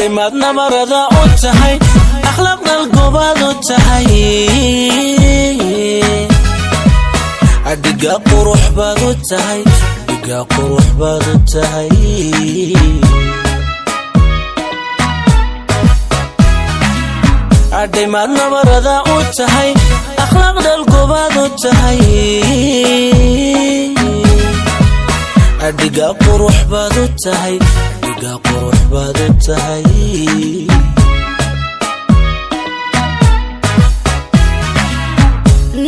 Adhimaad nabarada u tahay, akhlaaq dhalgobaad u tahay, dhiga qurux baad u tahay, dhiga qurux baad u tahay. Adhimaad nabarada u tahay, akhlaaq dhalgobaad u tahay, dhiga qurux baad u tahay, dhiga qurux baad u tahay.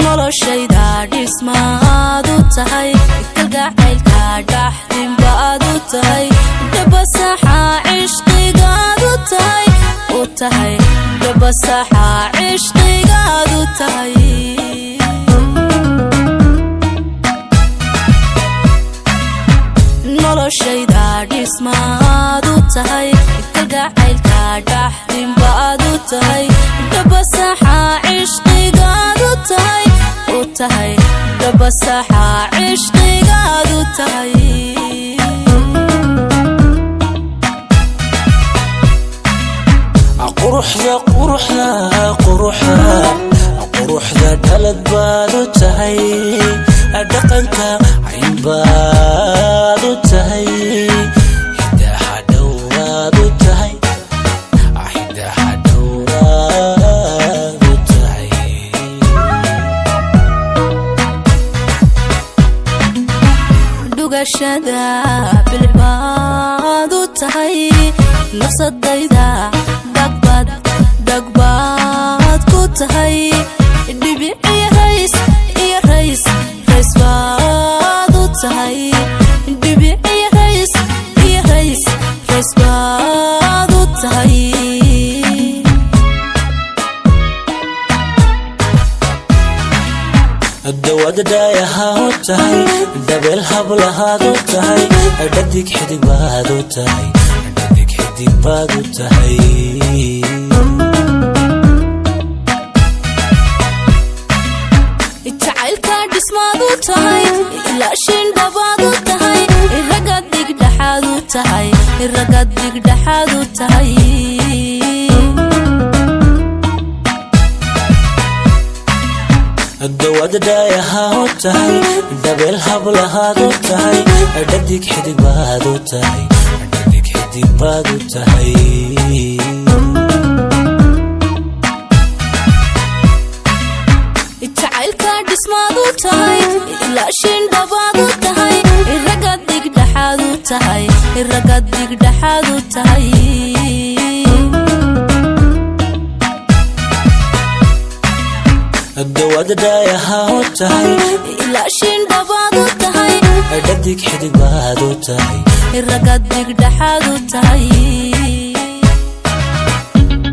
Noloshayda dhismaad u tahay, kalgacaylka dhaxdinbaad u tahay, dhabasaxa cishqigaad u tahay, u tahay dhabasaxa cishqigaad u tahay. Noloshayda dhismaad u tahay, kalgacaylka dhaxdinbaad u tahay, dhabasaxa cishqigaad u tahay, u tahay dhabasaxa cishqigaad u tahay. Quruxda, quruxda, quruxda, quruxda dhalad baad u tahay, dhaqanka cayn baad u tahay, hidaha dhowraad u tahay, hidaha dhowraad u tahay. Dhugashada bilbaad u tahay, nafsadayda dhagbad dhagbaad ku tahay, dhibic iyo rays iyo rays rays baad u tahay, dhibic iyo rays iyo rays rays baad u tahay. Dawad dhaayaha u tahay, dabeel hablahaad u tahay, dhadig xidig baad u tahay, dhadig xidig baad u tahay. Jacaylka dhismaad u tahay, ilaashin dhabaad u tahay, ragga digdhaxaad u tahay, ragga digdhaxaad u tahay. Dawad dhaayaha u tahay, dabeel hablahaad u tahay, dhadig xidig baad u tahay, dhadig xidig baad u tahay. Jacaylka dhismaad u tahay, ilaashin dhabaad u tahay, ragga digdhaxaad u tahay, ragga digdhaxaad u tahay. Dawad dhaayaha u tahay, ilaashin dhabaad u tahay, dhadig xidig baad u tahay, ragga digdhaxaad u tahay.